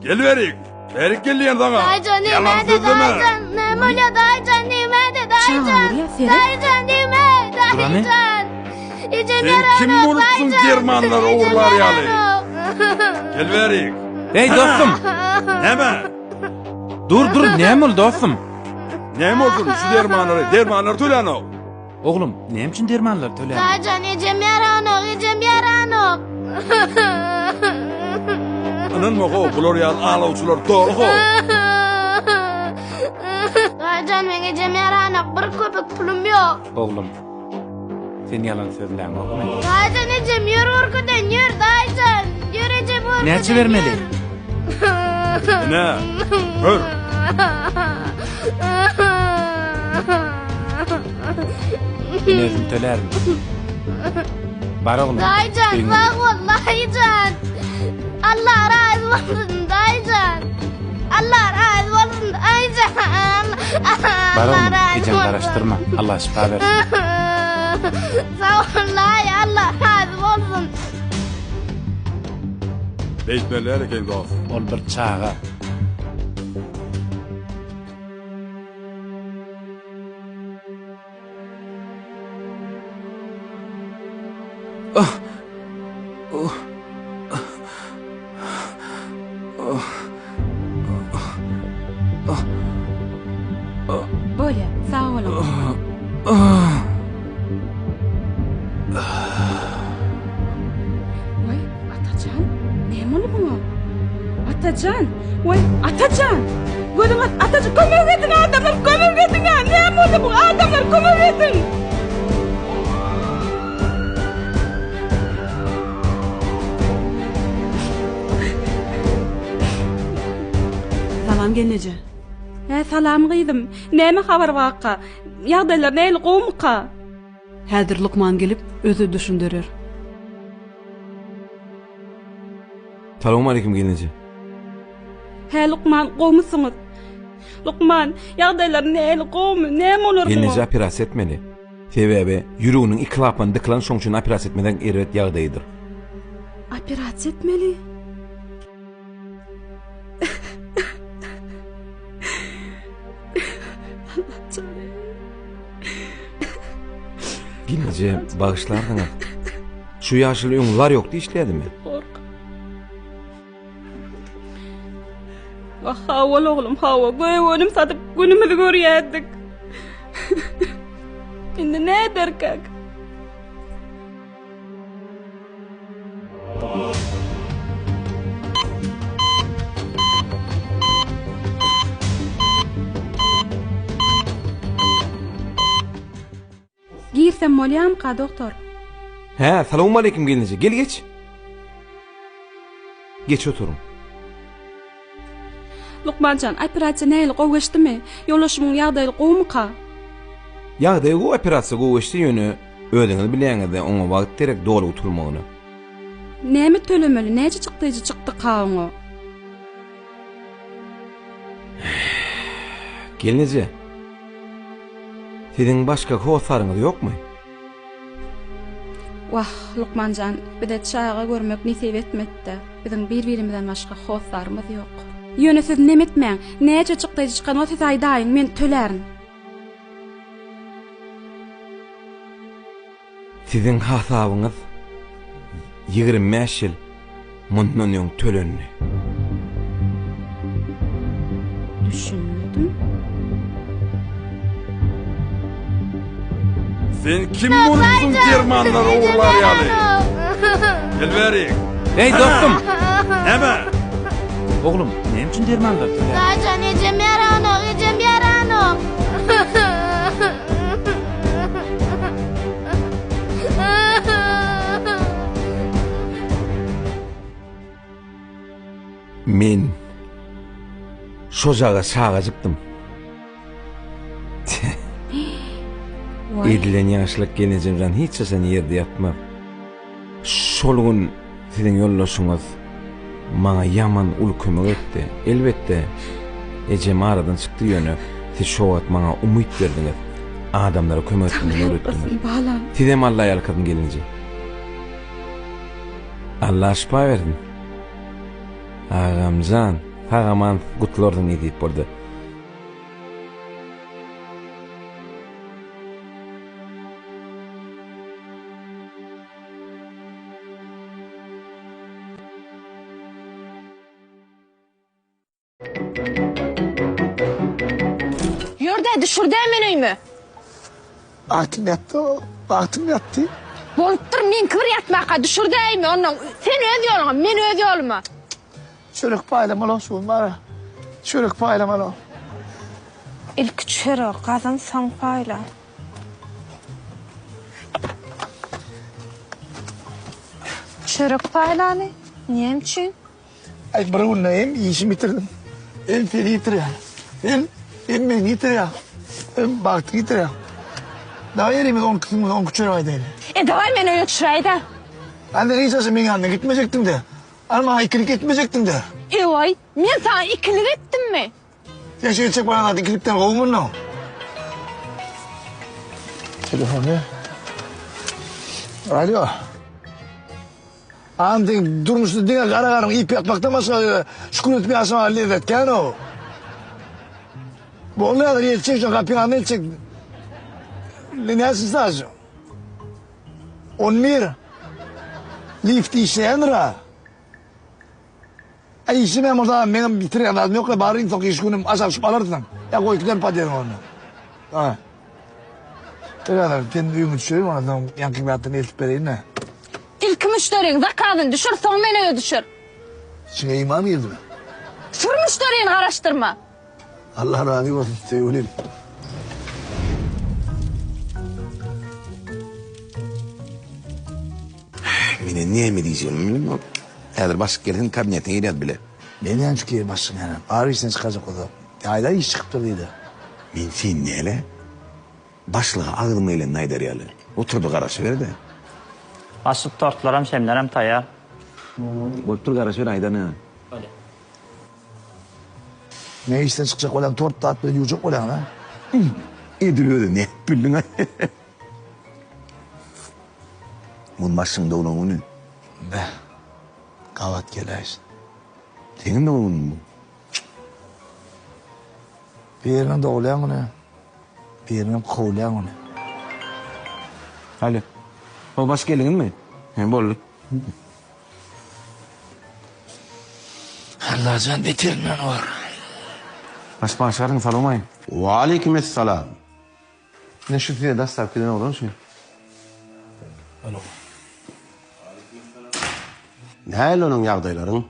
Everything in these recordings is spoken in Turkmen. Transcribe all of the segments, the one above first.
Gel berik. Berik gel diýen saňa. Daýyjan Ýalan näme sözleme. daýyjan? Näme bolýar daýyjan näme daýyjan? Çagyrýar, seret. Daýyjan näme Durany. daýyjan? Ejem Sen kim ýaranok, bolupsyň daýyjan. dermanlary Ejem ogurlar ýaly? ýaranok. Gel berik. Hey dostum. Näme? Dur dur näme boldy dostum? Näme bolsun şu dermanlary? Dermanlary tölänok. Oglum, näme üçin dermanlary töläň? Daýyjan ejem ýaranok, ejem ýaranok. Ynanma ho, bular ýaly alawçylar doly ho. Daýyjan meň ejem ýaranok, bir köpük pulum ýok. Oglum, sen ýalan sözläňokmy? Daýyjan ejem ýör gorkudan ýör daýyjan. Ýör ejem gorkudan. Näçe bermeli? ýör. Ine, gör. Men özüm tölärin. Bar oglum. Daýyjan öýüňe sag bol daýyjan. Allah razy bolsun daýyjan. Allah razy bolsun daýyjan. Bar Allah oglum, razy ejeňi bolsun. garaşdyrma. Allah şypa bersin. Sag bol daýy Allah razy bolsun. Beýtmeliler eken dost. Ol bir çaga. Bolýa, sag boluň. Waý, Atajan, näme boldy muňa? Atajan, waý, Atajan! Gözüň aç, Atajan, kömek ediň adamlar, kömek ediň! Näme boldy muňa? Adamlar, kömek ediň! Salam gelneje. Hä, salam gyzym. Näme habar barka? Ýagdaýlar nähili gowumyka? Häzir lukman gelip, özi düşündirer. Salowmaleýkim gelneje. Hä, lukman, gowumysyňyz? Lukman, ýagdaýlar nähili gowumy? Näme bolar muňa? Gelneje operasiýa etmeli. Sebäbi ýüreginiň iki klapany dykylan şoň üçin operasiýa etmeseň erbet ýagdaýydyr. Operasiýa etmeli? Gelneje bagyşlarsyňyz. Şu ýaşuly öň larýokda işleýädimi? Gork. Wah, hawa oglum, hawa. Gögönüm satyp günümizi görýärdik. Indi ne ederkäk? Girsem bolýamyka, doktor? Hä, salowmaleýkim gelneje, gel geç. Geç oturyň. Lukmanjan, operasiýa nähili gowy geçdimi? Ýoldaşymyň ýagdaýy gowumyka? Ýagdaýy gowy, operasiýa gowy geçdi, ýöne özüňiz bilýäňiz-dä, oňa wagt gerek doly gutulmagyna. Näme tölemeli, näçe çykdaýjy çykdyka oňa? Gelneje, siziň başga hossaryňyz ýokmy? Wah, lukmanjan, bize çaga görmek nesip etmedi-dä. Biziň bir-birimizden başga hossarymyz ýok. Ýöne siz nem etmäň, näçe çykdaýjy çykan bolsa siz aýdaýyň, men tölärin. Siziň hasabyňyz 25 ýyl mundan öň tölendi. Düşünmedim. Sen kim bolupsyň dermanlary ogurlar ýaly? Gel bärik. Hey dostum. Näme? Oglum, näme üçin dermanlary töläň? Daýyjan ejem ýaranok, ejem ýaranok. Men şojaga çagajykdym. Edilen ýagşylyk gelnejemjan hiç haçan ýerde ýatmaz. Şol gün siziň ýoldaşyňyz maňa ýaman uly kömek etdi. Elbetde, ejem aradan çykdy ýöne siz şo wagt maňa umyt berdiňiz. Adamlara kömek etmegi öwretdiňiz. Sizem Alla ýalkasyn gelneje. Alla şypa bersin. Agamjan. Sag-aman gutlarsyň nesip bolsa. Ýör-dä, düşür-dä meni öýüme. Bagtym ýatdy, bagtym ýatdy. Bolupdyr, meňki bir ýatmaka, düşür-dä öýüme onnoň. Sen öz ýoluňa, men öz ýoluma. Çörek paýlamaly şu gün bar-a. Çörek paýlamaly. Ilki çöregi gazan, soň paýla. Çörek paýlaly? Näme üçin? Aý bir günde hem işimi ýitirdim. Hem seni ýitirýän. Hem hem meni ýitirýän. Hem bagtyňy ýitirýän. Dagy elimiz on ikisimiz on iki çörek aýdaýly. E dawaý meni öýe düşüräý-dä. Sen hiç haçan meň ýanymdan gitmejekdiň-dä. Al maňa ikilik etmejekdiň-dä. Ewaý, men saňa ikilik etdimmi? Sen şu etjek bolan zat ikilikden gowy mundan. Telefon ber. Alo. Agam seň durmuşda diňe gara garyň iýip ýatmakdan başga şükür edip ýaşamaga lezzet kän-ow. Boldy häzir ýetjek şo gapyňa eltjek. Näçinji staž? On bir. Lift işleýändir-a. Aý işlemän bolsa meňem bitirýän zadym ýok-la baryn soňky iş günüm aşak düşüp alarsyň. Ýa goý giden podýezdiň ornuna. Ha. Dur sen öýüňe düşeýin ondan soň ýaňky zatdan eltip bereýin-dä. Ilki müşderiň zakazyny düşür, soň meni öýe düşür. Içiňe iman girdimi? Sür müşderini garaşdyrma. Allah razy bolsun söýgülim. Mine näme diýjegimi bilemok. Häzir başlyk gelsin kabinetine girýäs bile. Men näme üçin keýp başlyk ýa? Bary işden çykarjak bolsa. Aýda iş çykypdyr diýdi. Men sen näle? Başlyga agzyma gelenini aýdar ýaly. Otur bir garaşyber-de. Başlyk tortlaram şemlerem taýýar. Bolup dur garaşyber aýdanyňa. Bolýar. Ne işden çykjak bolýaň tort zat bilen ýuwjak bolýaň a? Edil özi nädip bildiň-aý? Muny başyň doglan güni. Beh. Gabat geläýsin. Seňem doglan günüň bu. Biriniň dogulýan güni, biriniň kowulýan güni. Alo. O baş geldiňizmi? He, boldy. Allajan beterinden gor. Baş başaryň salamaý. Waleýkim essalam. Ine şu size daslap giden oglan şu. Alo. Nähili onuň ýagdaýlaryň?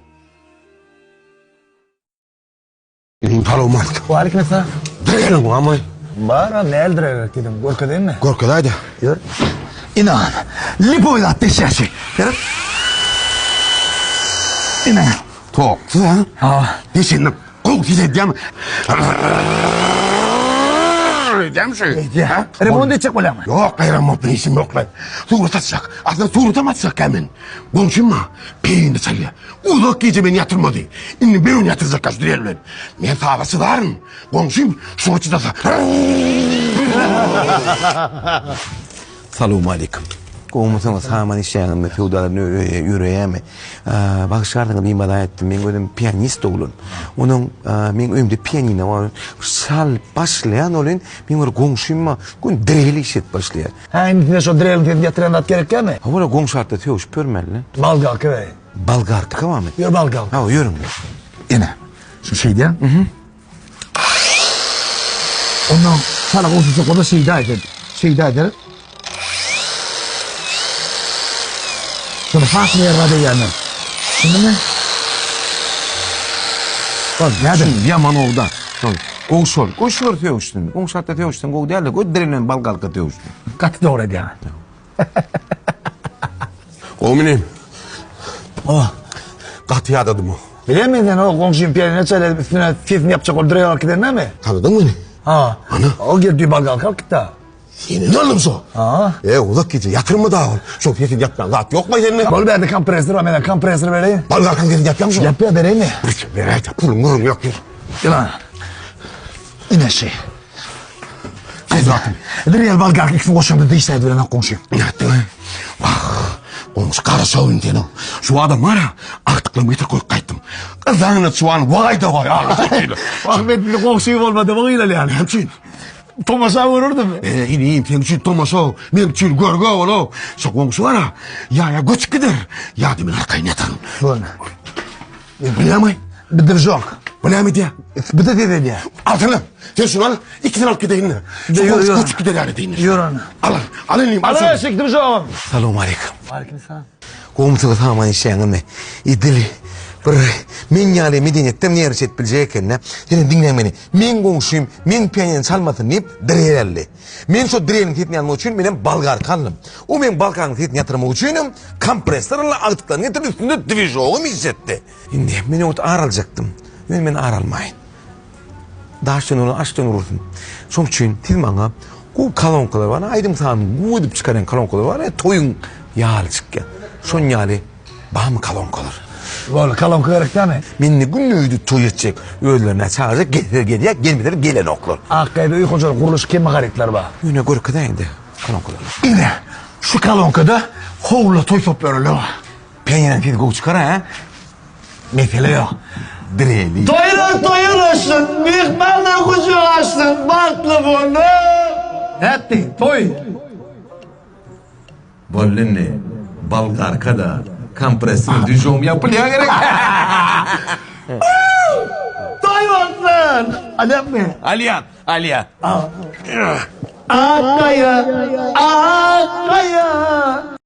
Salowmalik. Waleýkim essalam. Diregelim barmy? Bar, näl direg diýdim. Görkezeýinmi? Görkezäýdä. Ýör. Inan. Lipoý zat deşýär şu. Seret. Ine. Toksyz ha? Ha. Deşenini gowy ses edýärmi? Edýärmi şu? Edýär. Remont etjek bolýarmy? Ýok, remont bilen işim ýok lan. Surat atjak. Aslynda suratam atjak men. Goňşym bar. Peýnir çalýar. Uzak gije meni ýatyrmady. Indi bir gün ýatyrjak şu direl bilen. Men saga çydaryn. Goňşym şuňa çydasa. Salowmaleýkim. Gowumysyňyz, saman işýäňizmi, söwdalar ýöreýärmi? Bagyşlarsyňyz bimaza etdim. Meň özüm pianist oglan. Onuň meň öýümde pianino bar. Çalyp başlaýan welin, meň bir goňşym bar. Gün direl işledip başlaýar. Hä, indi size şo direliň sesini ýatyrýan zat gerekýärmi? Hawa, goňşy atda sögüşip ýörmeli. Bolgarka bereýin. Bolgarka barmy? Ýör bolgarka. Hawa, ýörüň. Ine, şu şeýdýäň. Ondan çala goşulsak bolsa şeýdä aýdar. Şeýdä aýdar. Şony has nerwa degýändir. Düşündiňmi? Bak, näde? Şu ýaman owda. Şol. Gowy şol. Goý şular sögüşsin. Goňşy atda sögüşsin gowy däl-de, goý direlen bolgarka sögüşsin. Gaty dogry edýäň. Gowy inim. Oh. Gaty ýadadym. Bilen men sen o goňşyň pianino çalyp üstüne sesini ýapjak bolup direge alyp giden näme? Tanadyň meni? Ha. Ana. O geldi bolgarka alyp gitdi. Seni ne oldum şo? Ha. E uzak gije ýatyrma da ol. Şo sesini ýapýan zat ýokmy sende? Bol bärde kompressor bar, men kompressor bereýin. Bolgarkaň sesini ýapýaň şo? Ýapýa bereýinmi? Beräýdä, puluň muruň ýok ýer. Ýa. Ine şi. Gudratym. Direl bolgarka ikisini goşaňda dişläýdi bilen goňşy. Nätdiň? Wah. Goňşy garaşaw indi seniň. Şu adam bar-a, agtyklarymy getirip goýup gaýtdym. Yzaňda çuwan waý-da waý aglaşyp şeýle. Wah, men bile goňşy bolmady, bu ýylalýan. Näme üçin? Tomaşa görerdim. E, inim, seň üçin tomaşa, meň üçin görgi ol-ow. Şu goňşy bar-a, ýa-ýa göçüp gider, ýa-da men arkaýyn ýataryn. Boldy. Bu näme? Bir drujok. Bu näme edýär? Bu da ses edýär. Alsana. Sen şunu al. Ikisini alyp gideýin. Şu Ýör, ýör. göçüp gider ýaly deýin. Ýör ony. Al, al inim, al. Al eşek drujogym. Salam aleyküm. Aleyküm salam. Gowumsyňyz saman işýäňizmi? Idil bir men ýaly medeniýetden näriş edip biljek ekende. Senem diňläň meni. Meň goňşym meň pianino çalmasyn diýip drel aldy. Men şo dreliň sesini almak üçin menem bolgarka aldym. O meň bolgarkanyň sesini ýatyrmak üçinem kompressor aldy, agtyklaryny getirdi, üstünde dwižogam işletdi. Indi men ot ar aljakdym. Ýöne men ar almaýyn. Daşdan uran aşdan ursun. Şoň üçin siz maňa gowy kolonkalar bar, aýdym-saz gowy edip çykarýan kolonkalar bar, toýuň ýaly çykýar. Şoň ýaly barmy kolonkalar? Boldy, kolonka gerek dämi? Men indi günde öýde toý etjek. Özlerine çagyrjak, gelseler gelýär, gelmeseler gelenoklar. Akgaýda öý hojalyk gurluşyk kemi harytlar bar. Ýöne görkezäýiň-de kolonkalary. Ine, şu kolonkada howla toý toplarly bar. Pianino tez gowy çykar hä? Mesele ýok. Dreli. Toýlar toýlar açsyn, myhmanlar gujak açsyn, bagtly boluň. Nätdi? Toý. Boldy indi. Bolgarka-da, kompressor düžüm ýapylýar gerek. Toý bolsun! Alýarmy? Alýan, alýan. Ak gaýa, ak gaýa.